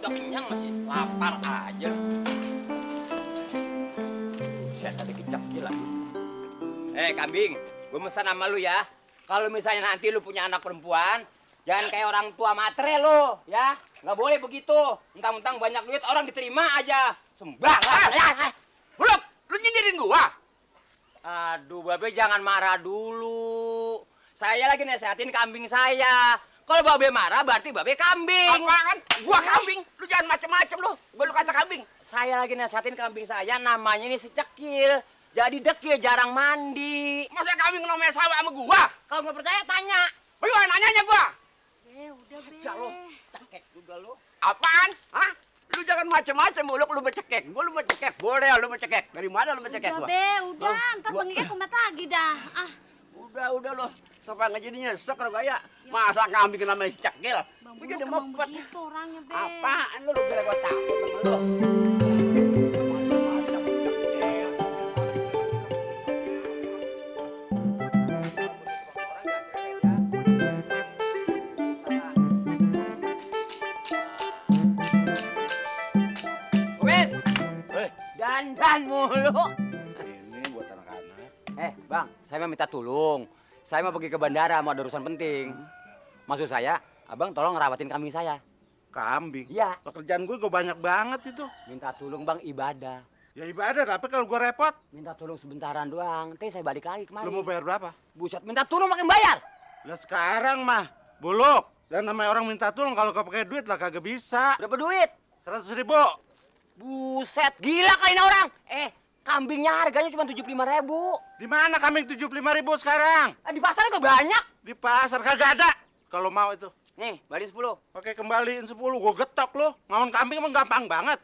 udah kenyang masih lapar aja. Buset, ada kecekil lagi. Kambing, gue pesan sama lu ya. Kalau misalnya nanti lu punya anak perempuan, jangan kayak orang tua matre lo, ya. Nggak boleh begitu. Mentang-mentang banyak duit, orang diterima aja. Sembarangan. Buluk, lu nyindirin gua? Aduh, Babe jangan marah dulu. Saya lagi nasehatin kambing saya. Kalau Babe marah berarti Babe kambing. Apaan? Gua kambing. Lu jangan macem-macem lu. Gua lu kata kambing. Saya lagi nasehatin kambing saya, namanya ini si Cekil. Jadi dekil, jarang mandi. Masa kambing namanya sama gua? Kalau nggak percaya tanya. Bagaimana nanyanya gua? Udah, Be. Aja lo, cekek juga lo. Apaan? Hah? Lu jangan macem-macem, Buluk, lu becekek. Gua lu becekek. Boleh lu becekek. Dari mana lu becekek Udah, gua? Be, udah. Ntar Gua- bengiknya kumet lagi dah. Ah, Udah lo. Sampai nggak jadi nyesek lo gaya. Masa kambing namanya si Cekil? Bang Lu Buluk jadi emang mepet. begitu orangnya, Be. Apaan lu kira gua takut sama lu? Wes, dandan mulu. Ini buat anak-anak. Bang, saya mau minta tolong. Saya mau pergi ke bandara, mau ada urusan penting. Maksud saya, abang tolong ngerawatin kambing saya. Kambing. Iya. Pekerjaan gue banyak banget itu. Minta tolong bang, ibadah. Ya ibadah, tapi kalau gue repot, Minta tolong sebentaran doang. Nanti saya balik lagi kemari. lu mau bayar berapa? Buset, minta tolong makin bayar. Lah sekarang mah, Buluk. Dan namanya orang minta tolong kalau kau pakai duit lah kagak bisa. Berapa duit? 100.000. Buset, gila kali ini orang. Kambingnya harganya cuma 75.000. Di mana kambing 75.000 sekarang? Di pasar kok banyak. Di pasar kagak ada. Kalau mau itu. Nih, balik 10. Oke, kembaliin 10, gue getok lo. Ngawon kambing emang gampang banget.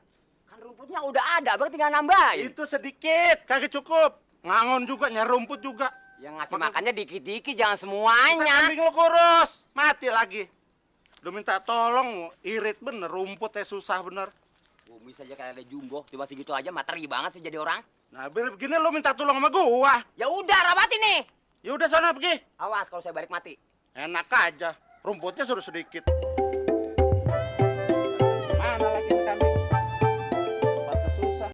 Kan rumputnya udah ada, abang tinggal nambahin. Itu sedikit, kagak cukup. Ngangon juga, nyari rumput juga. Yang ngasih Makan- makannya dikit-dikit, jangan Kita semuanya. kambing lo kurus, mati lagi. Lu minta tolong, irit bener, rumputnya susah bener. Bumi saja kayak ada jumbo, cuma segitu aja materi banget sih jadi orang. Nah, begini lu minta tolong sama gua. Ya udah, rawatin nih. Ya udah sana pergi. Awas kalau saya balik mati. Enak aja, rumputnya suruh sedikit.